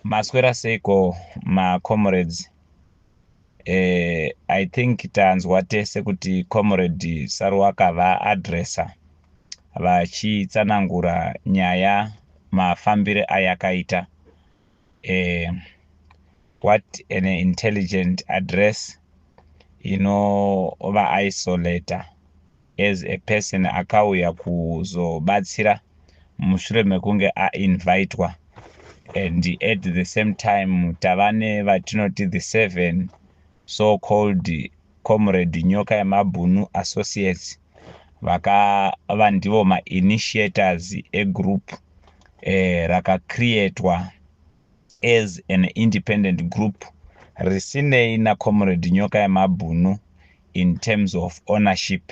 Maswera seiko macomrades? I think tanzwa tese kuti Comrade Saruwaka vaaddressa vachitsanangura nyaya mafambire ayakaita. What an intelligent address inova isolator as a person akauya kuzobatsira mushure mekunge ainvitwa, and at the same time tava nevatinoti the seven so called Comrade Nyoka Yemabhunu associates vakava ndivo mainitiators egroup rakacreatwa as an independent group risinei naComrade Nyoka Yemabhunu in terms of ownership.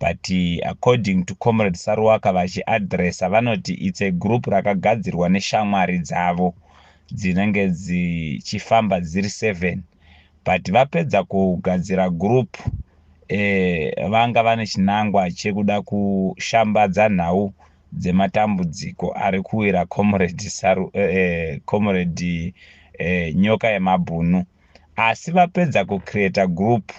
But according to Comrade Saruwaka vachiaddressa, vanoti it's a group rakagadzirwa neshamwari dzavo dzinenge dzichifamba dziri seven. But vapedza kugadzira group, vanga vane chinangwa chekuda kushambadza nhau dzematambudziko ari kuwira Comrade Nyoka Yemabhunu. Asi vapedza kucreata group,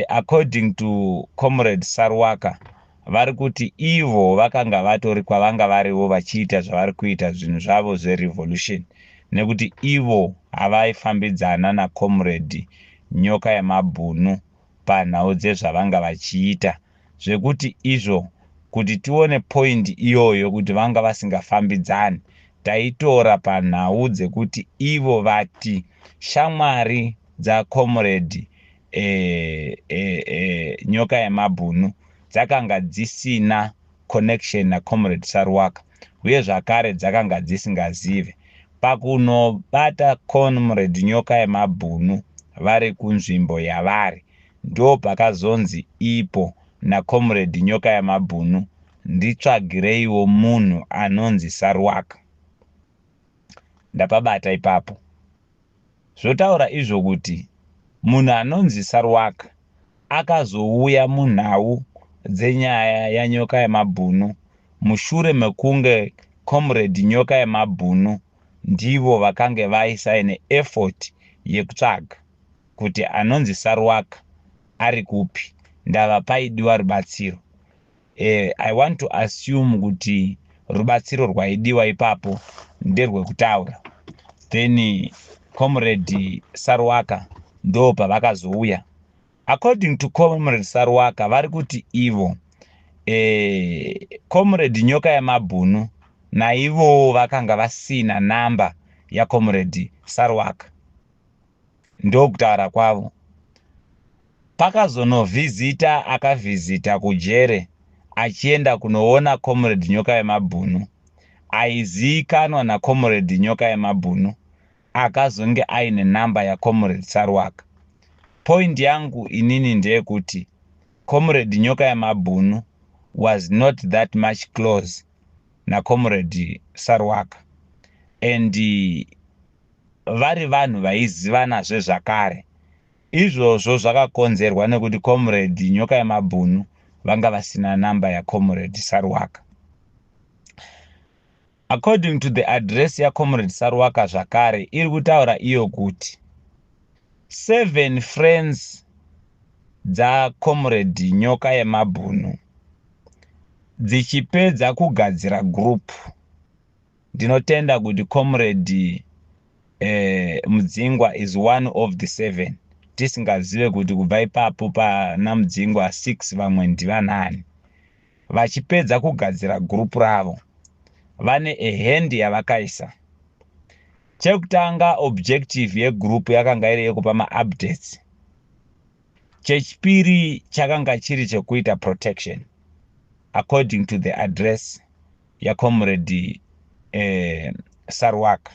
according to Comrade Saruwaka, vari kuti ivo vakanga vatori kwavanga variwo vachiita zvavari kuita, zvinhu zvavo zverevolution, nekuti ivo havaifambidzana naComrade Nyoka Yemabhunu panhau dzezvavanga vachiita. Zvekuti izvo kuti tione point iyoyo kuti vanga vasingafambidzani, taitora panhau dzekuti ivo vati shamwari dzacomrade Nyoka Yemabhunu dzakanga dzisina connection naComrade Saruwaka, uye zvakare dzakanga dzisingazive pakunobata Comrade Nyoka Yemabhunu vari kunzvimbo yavari. Ndo pakazonzi ipo naComrade Nyoka Yemabhunu, "Nditsvagireiwo munhu anonzi Saruwaka." Ndapabata ipapo. Zvotaura izvo kuti munhu anonzi Saruwaka akazouya munhau dzenyaya yaNyoka Yemabhunu mushure mekunge Comrade Nyoka Yemabhunu ndivo vakange vaisa neeffort yekutsvaga kuti anonzi Saruwaka ari kupi, ndava paidiwa rubatsiro. I want to assume kuti rubatsiro rwaidiwa ipapo nderwekutaura. Then Comrade Saruwaka ndo pavakazouya. According to Comrade Saruwaka, vari kuti ivo Comrade Nyoka Yamabhunu naivowo vakanga vasina namba yaComrade Saruwaka. Ndokutaura kwavo. Pakazonovhizita, akavhizita kujere achienda kunoona Comrade Nyoka Yemabhunu, aizivikanwa naComrade Nyoka Yemabhunu, akazonge aine namba yaComrade Saruwaka. Point yangu inini ndeyekuti Comrade Nyoka Yemabhunu was not that much close naComrade Saruwaka, and vari vanhu vaizivanazve zvakare. Izvozvo zvakakonzerwa nekuti Comrade Nyoka Yemabhunu vanga vasina namba yaComrade Saruwaka. According to the address yaComrade Saruwaka zvakare, iri kutaura iyo kuti seven friends dzacomrade Nyoka Yemabhunu dzichipedza kugadzira group, ndinotenda kuti Comrade Mudzingwa is one of the seven, tisingazive kuti kubva ipapo pana Mudzingwa 6 vamwe ndivanani. Vachipedza kugadzira group ravo, vane ahand yavakaisa. Chekutanga, objective yegroup yakanga iri yekupa maupdates. Chechipiri chakanga chiri chekuita protection, according to the address yacomrade Saruwaka.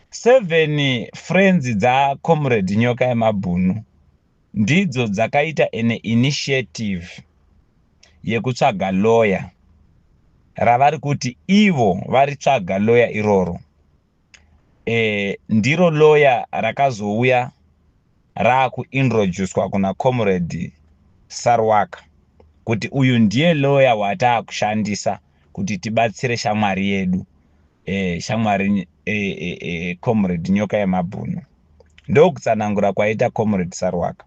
Seven friends dzacomrade Nyoka Yemabhunu ndidzo dzakaita an initiative yekutsvaga lawyer ravari kuti ivo varitsvaga. Lawyer iroro ndiro lawyer rakazouya raakuintroducwa kuna Comrade Saruwaka kuti uyu ndiye lawyer wataakushandisa kuti tibatsire shamwari yedu, shamwari. Comrade Nyoka Yemabhunu. Ndokutsanangura kwaita Comrade Saruwaka.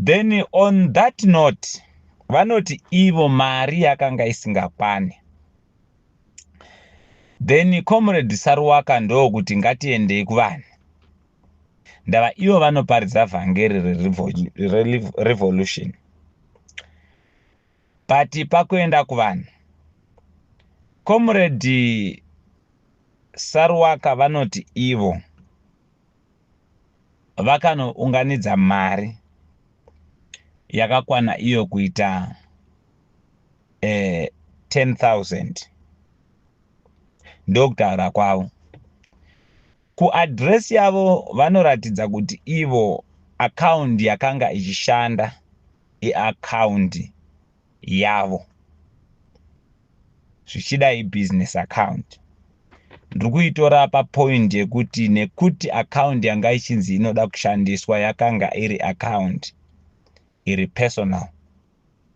Then on that note, vanoti ivo mari yakanga isingakwani. Then Comrade Saruwaka ndokuti ngatiendei kuvanhu. Ndava ivo vanoparidza vhangeri rerevolution. But pakuenda kuvanhu, Comrade Saruwaka vanoti ivo vakanounganidza mari yakakwana iyo kuita 10,000. Ndokutaura kwavo. Kuaddress yavo vanoratidza kuti ivo akaundi yakanga ichishanda iakaundi yavo, zvichida ibusiness account. Ndiri kuitora papoint yekuti nekuti akaundi yanga ichinzi inoda kushandiswa yakanga iri akaundi iri personal,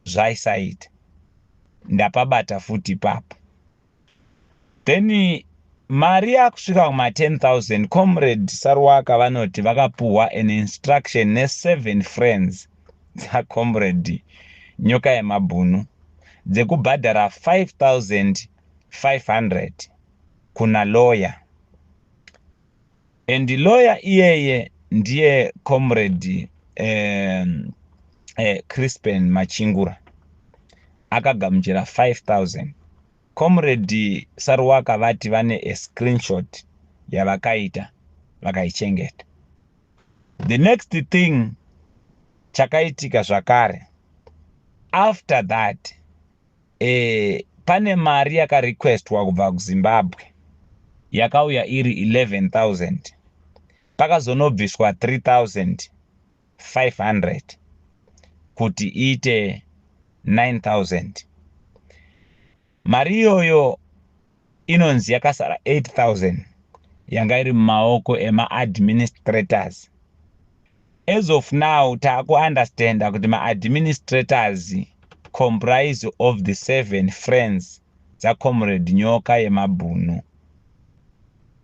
zvaisaita. Ndapabata futi ipapo. Then mari yakusvika kuma-10,000, Comrade Saruwaka vanoti vakapuhwa an instruction ne7 friends dzaComrade Nyoka Yemabhunu dzekubhadhara 5500 kuna lawyer, and lawyer iyeye ndiye Comrade Crispin Machingura. Akagamuchira 5000. Comrade Saruwaka vati vane a screenshot yavakaita, vakaichengeta. The next thing chakaitika zvakare after that, pane mari yakarequestwa kubva kuZimbabwe yakauya iri 11,000. Pakazonobviswa 3500 kuti iite 9000. Mari iyoyo inonzi yakasara 8000 yanga iri mumaoko emaadministrators. As of now, taakuunderstanda kuti maadministrators comprise of the seven friends dzaComrade Nyoka Yemabhunu.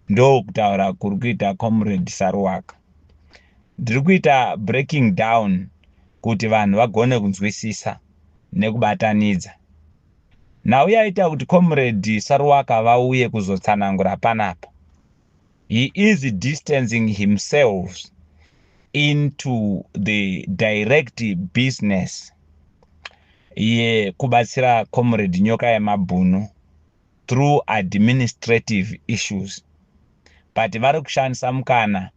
Ndokutaura kuri kuita Comrade Saruwaka. Ndiri kuita breaking down kuti vanhu vagone kunzwisisa nekubatanidza. Nhau yaita kuti Comrade Saruwaka vauye kuzotsanangura panapa, he is distancing himself into the direct business yekubatsira Comrade Nyoka Yemabhunu through administrative issues, but vari kushandisa mukana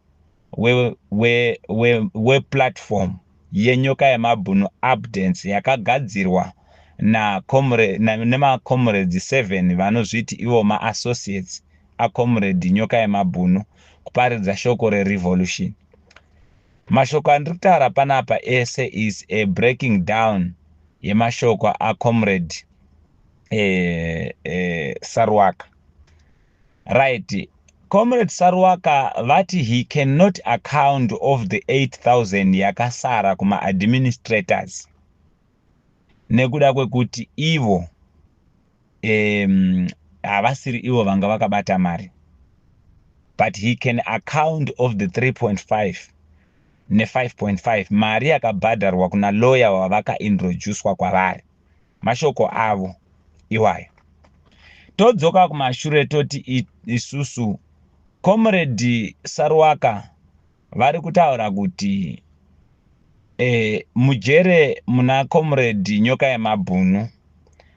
weplatform weNyoka Yemabhunu Updates yakagadzirwa nemacomrades 7 vanozviti ivo maassociates aComrade Nyoka Yemabhunu kuparidza shoko rerevolution. Mashoko andiri kutaura panapa ese is a breaking down yemashoko aComrade Saruwaka. Right, Comrade Saruwaka vati he cannot account of the 8000 yakasara kumaadministrators nekuda kwekuti ivo havasiri ivo vanga vakabata mari, but he can account of the 3.5 ne5.5 mari yakabhadharwa kuna lawyer wavakaintroducwa kwavari. Mashoko avo iwayo. Todzoka kumashure, toti isusu Comrade Saruwaka vari kutaura kuti mujere muna Comrade Nyoka Yemabhunu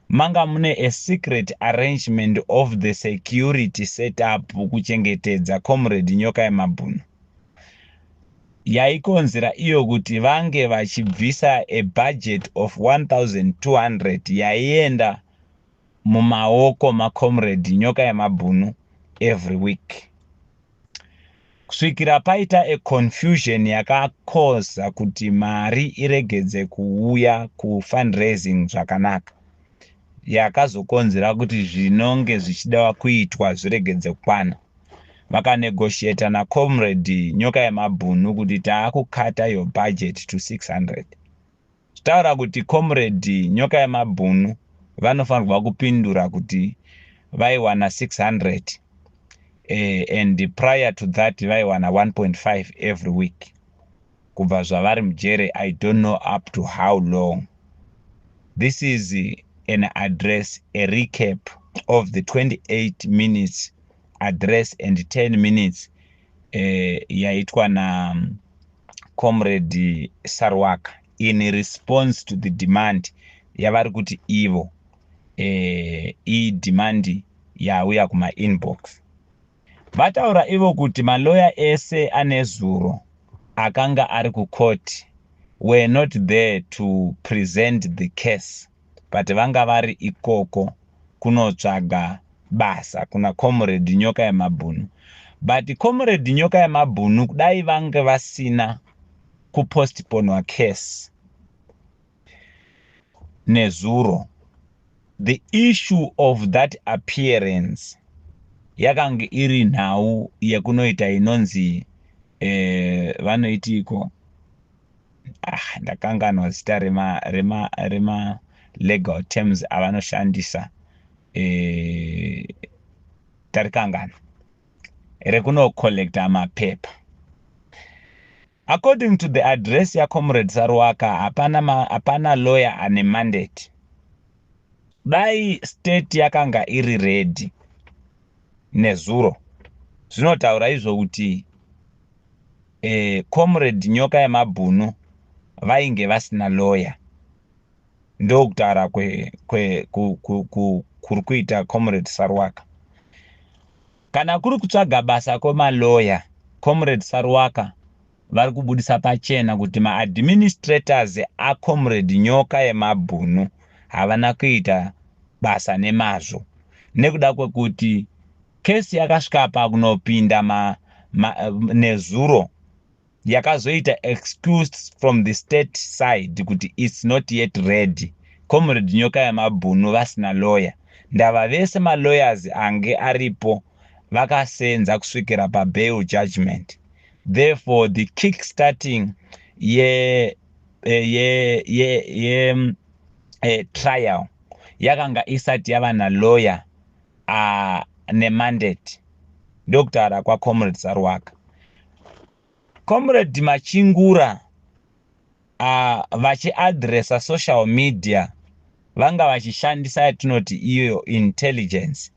manga mune a secret arrangement of the security setup kuchengetedza Comrade Nyoka Yemabhunu, yaikonzera iyo kuti vange vachibvisa a budget of 1200 yaienda mumaoko maComrade Nyoka Yemabhunu every week, kusvikira paita a confusion yakakoza kuti mari iregedze kuuya kufundraising zvakanaka, yakazokonzera kuti zvinonge zvichida kuitwa zviregedze kukwana. Vakanegotiata naComrade Nyoka Yemabhunu kuti taakukata your budget to 600. Zvitaura kuti Comrade Nyoka Yemabhunu vanofanirwa kupindura kuti vaiwana 600. And prior to that vaiwana 1.5 every week. Kubva zvavari mujere, I don't know up to how long. This is an address, a recap of the 28 minutes address and 10 minutes yaitwa na Comrade Sarwaka in response to the demand yavari kuti ivo idemand yauya kumainbox. Vataura ivo kuti maloya ese anezuro akanga ari kucourt were not there to present the case, but vanga vari ikoko kunotsvaga basa kuna Comrade Nyoka Yemabhunu. But Comrade Nyoka Yemabhunu, kudai vange vasina kupostponwa case nezuro, the issue of that appearance yakanga iri nhau yekunoita inonzi vanoitiko, ah, ndakanganwa zita rema legal terms avanoshandisa, tarikanganwa, rekunocollecta mapepa. According to the address yaComrade Saruwaka, hapana lawyer ane mandate. Dai state yakanga iri ready nezuro, zvinotaura izvo kuti Comrade Nyoka Yemabhunu vainge vasina lawyer. Ndokutaura kuri kuita Comrade Saruwaka. Kana kuri kutsvaga basa kwemaloya, Comrade Saruwaka vari kubudisa pachena kuti maadministrators aComrade Nyoka Yemabhunu havana kuita basa nemazvo, nekuda kwekuti kesi yakasvika pakunopinda nezuro yakazoita excuse from the state side kuti it's not yet ready, Comrade Nyoka Yemabhunu vasina lawyer. Ndava vese malawyers ange aripo vakasenza kusvikira pabail judgment. Therefore the kick starting ye ye ye ye trial yakanga isati yava nalawyer nemandate. Ndokutaura kwaComrade Saruwaka. Comrade Machingura vachiadresa social media, vanga vachishandisa yatinoti iyo intelligence,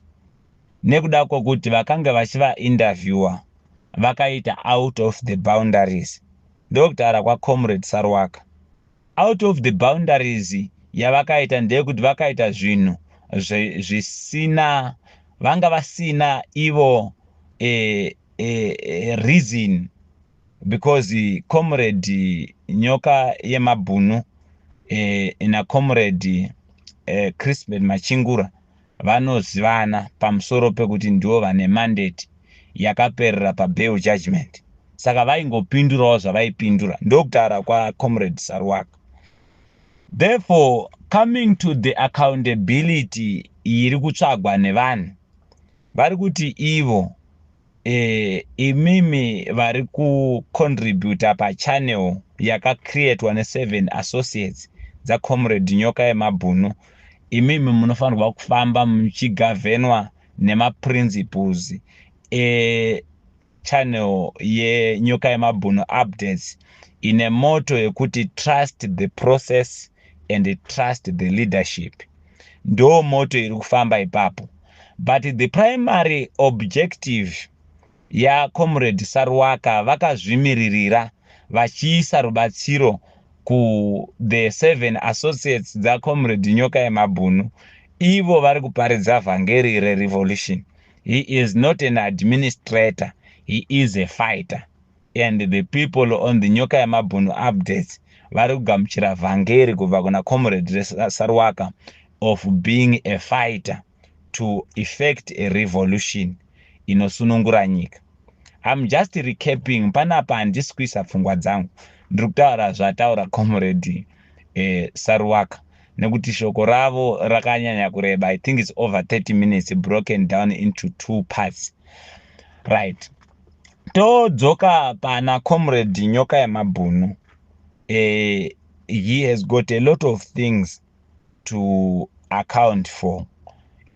nekuda kwokuti vakanga vachivainterviewa vakaita out of the boundaries. Ndokutaura kwaComrade Saruwaka. Out of the boundaries yavakaita ndeyekuti vakaita zvinhu zvisina, vanga vasina ivo reason, because Comrade Nyoka Yemabhunu naComrade Crispin Machingura vanozivana pamusoro pekuti ndivo vane mandate yakaperera pabail judgment, saka vaingopindurawo zvavaipindura. Ndokutaura kwaComrade Saruwaka. Therefore, coming to the accountability iri kutsvagwa nevanhu, vari kuti ivo imimi vari kucontributa pachannel yakacreatwa ne7 associates dzaComrade Nyoka Yemabhunu, imimi munofanirwa kufamba muchigovernwa nemaprinciples echannel yeNyoka Yemabhunu Updates, ine motto yekuti "Trust the process and trust the leadership". Ndo motto iri kufamba ipapo. But the primary objective yaComrade Saruwaka, vakazvimiririra vachiisa rubatsiro kuthe seven associates dzaComrade Nyoka Yemabhunu, ivo vari kuparidza vhangeri rerevolution. He is not an administrator, he is a fighter, and the people on the Nyoka Yemabhunu Updates vari kugamuchira vhangeri kubva kuna Comrade Saruwaka of being a fighter to effect a revolution inosunungura nyika. I'm just recapping panapa, handisi kuisa pfungwa dzangu, ndiri kutaura zvataura Comrade Saruwaka, nekuti shoko ravo rakanyanya kureba. I think it's over 30 minutes broken down into two parts. Right, todzoka pana Comrade Nyoka Yemabhunu. He has got a lot of things to account for.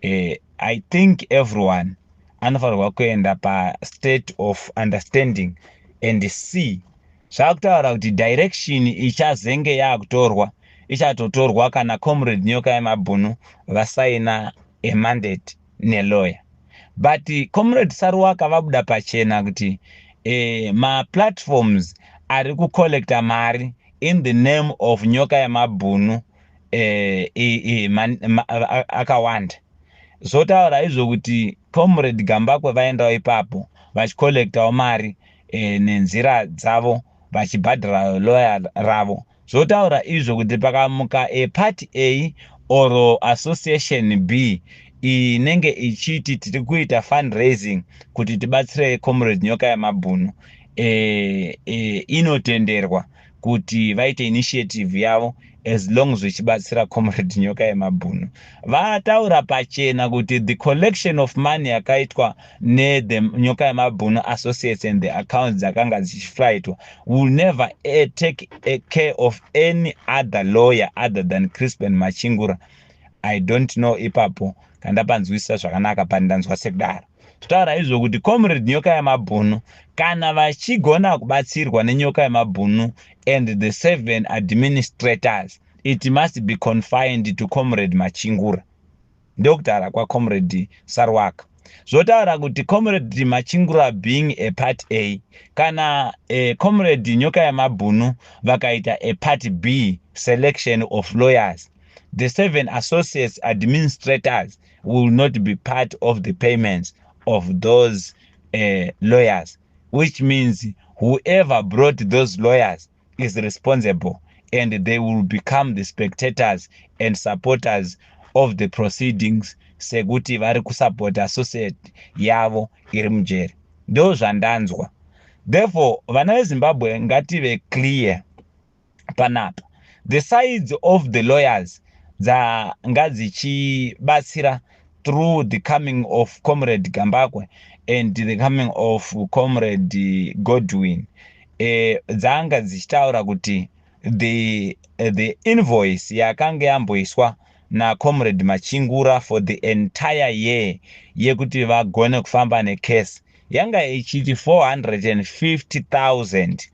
I think everyone Anofanirwa kuenda pastate of understanding and see. Zvakutaura kuti direction ichazenge yaakutorwa ichatotorwa kana Comrade Nyoka Yemabhunu vasaina a mandate nelawyer. But Comrade Saruwaka vabuda pachena kuti maplatforms ari kucollecta mari in the name of Nyoka Yemabhunu akawanda. Zvotaura izvo kuti Comrade Gambakwe vaendawo ipapo vachicollectawo mari nenzira dzavo, vachibhadhara lawyer ravo. Zvotaura izvo kuti pakamuka a party A or association B inenge ichiti tiri kuita fundraising kuti tibatsire Comrade Nyoka Yemabhunu, inotenderwa kuti vaite initiative yavo as long zvichibatsira Comrade Nyoka Yemabhunu. Vataura pachena kuti the collection of money yakaitwa nethe Nyoka Yemabhunu associates and the accounts dzakanga dzichiflightwa will never take care of any other lawyer other than Crispin Machingura. I don't know ipapo kandapanzwisisa zvakanaka, pandanzwa sekudaro. Totaura izvo kuti Comrade Nyoka Yemabhunu, kana vachigona kubatsirwa neNyoka Yemabhunu and the seven administrators, it must be confined to Comrade Machingura. Ndokutaura kwaComrade Sarwaka. Zvotaura kuti Comrade Machingura being a part A, kana Comrade Nyoka Yamabhunu vakaita a part B selection of lawyers, the seven associates administrators will not be part of the payments of those lawyers, which means whoever brought those lawyers is responsible and they will become the spectators and supporters of the proceedings, sekuti vari kusapota associate yavo iri mujeri. Ndo zvandanzwa. Therefore, vana veZimbabwe, ngative clear panapa. The sides of the lawyers dzanga dzichibatsira through the coming of Comrade Gambakwe and the coming of Comrade Godwin, dzanga dzichitaura kuti the invoice yakanga yamboiswa naComrade Machingura for the entire year yekuti vagone kufamba necase yanga ichiti 450,000,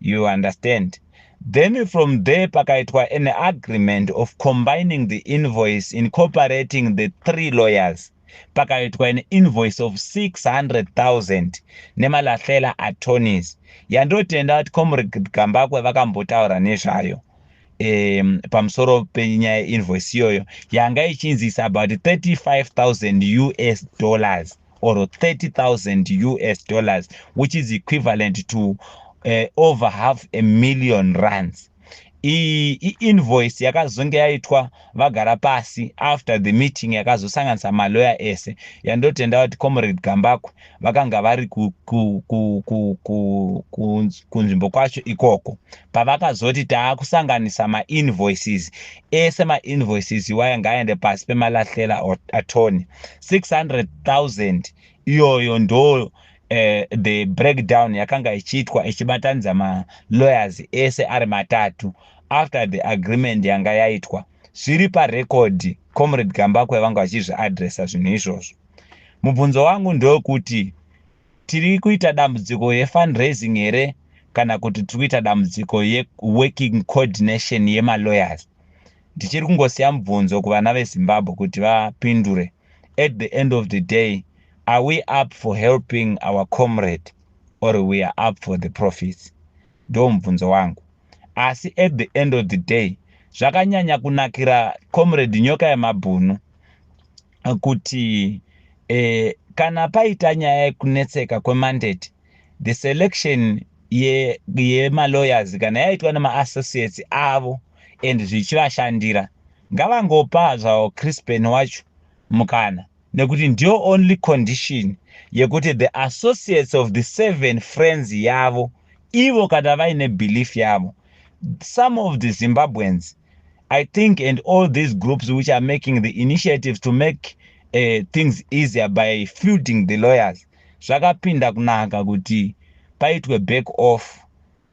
you understand? Then from there pakaitwa an agreement of combining the invoice incorporating the three lawyers. Pakaitwa an invoice of 600,000 nemaLahlela Attorneys, yandotenda kuti Comrade Gambakwe vakambotaura nezvayo pamusoro penyaya yeinvoice iyoyo yanga ichinzi is about 35,000 US dollars or 30,000 US dollars, which is equivalent to over half a million rands. Iinvoice yakazonge yaitwa vagara pasi after the meeting yakazosanganisa maloya ese, yandotenda kuti Comrade Gambakwe vakanga vari kunzvimbo kwacho ikoko pavakazoti taakusanganisa mainvoices ese. Mainvoices iwaya ngaaende pasi pemaLahlela Attorney. 600 000 iyoyo ndo the breakdown yakanga ichiitwa ichibatanidza malawyers ese ari matatu after the agreement yanga yaitwa. Zviri parekodhi, Comrade Gambakwe vanga vachizviadresa zvinhu izvozvo. Mubvunzo wangu ndewekuti tiri kuita dambudziko yefundraising here, kana kuti tiri kuita dambudziko yeworking coordination yemalawyers? Ndichiri kungosiya mubvunzo kuvana veZimbabwe kuti vapindure. At the end of the day, are we up for helping our comrade or we are up for the profits? Ndo mubvunzo wangu. Asi at the end of the day, zvakanyanya kunakira Comrade Nyoka Yemabhunu kuti kana paita nyaya yekunetseka kwemandate, the selection yemalawyers ye kana yaitwa nemaassociates avo and zvichivashandira, ngavangopa zvavo Crispen wacho mukana, nekuti ndiyo only condition yekuti the associates of the seven friends yavo ivo kana vaine belief yavo. Some of the Zimbabweans, I think, and all these groups which are making the initiatives to make things easier by fielding the lawyers, zvakapinda kunaka kuti paitwe back off.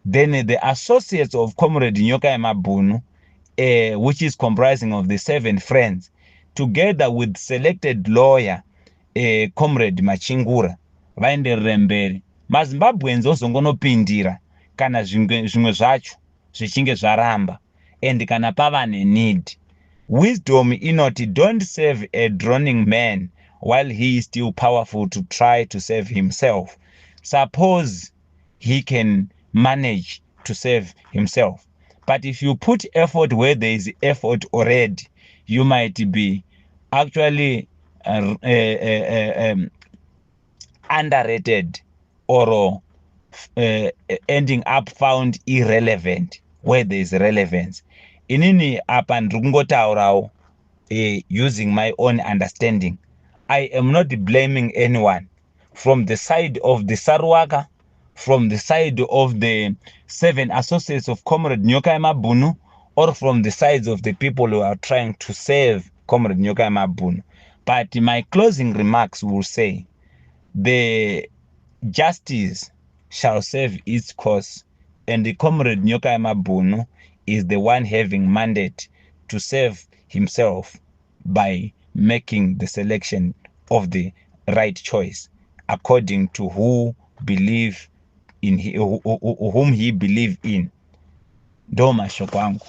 Then the associates of Comrade Nyoka Yemabhunu, which is comprising of the seven friends together with selected lawyer. Comrade Machingura vaenderere mberi. MaZimbabweans ozongonopindira kana zvimwe zvacho zvichinge zvaramba and kana pava neneed. Wisdom inoti don't save a drowning man while he is still powerful to try to save himself. Suppose he can manage to save himself. But if you put effort where there is effort already, you might be actually underrated or ending up found irrelevant where there is relevance. Inini apa ndiri kungotaurawo using my own understanding. I am not blaming anyone from the side of the Saruwaka, from the side of the seven associates of Comrade Nyoka Mabunu, or from the sides of the people who are trying to save Comrade Nyoka Mabunu. But my closing remarks will say the justice shall serve its course, and the Comrade Nyoka Mabunu is the one having mandate to save himself by making the selection of the right choice according to who believe in he, whom he believe in. Ndo mashoko angu.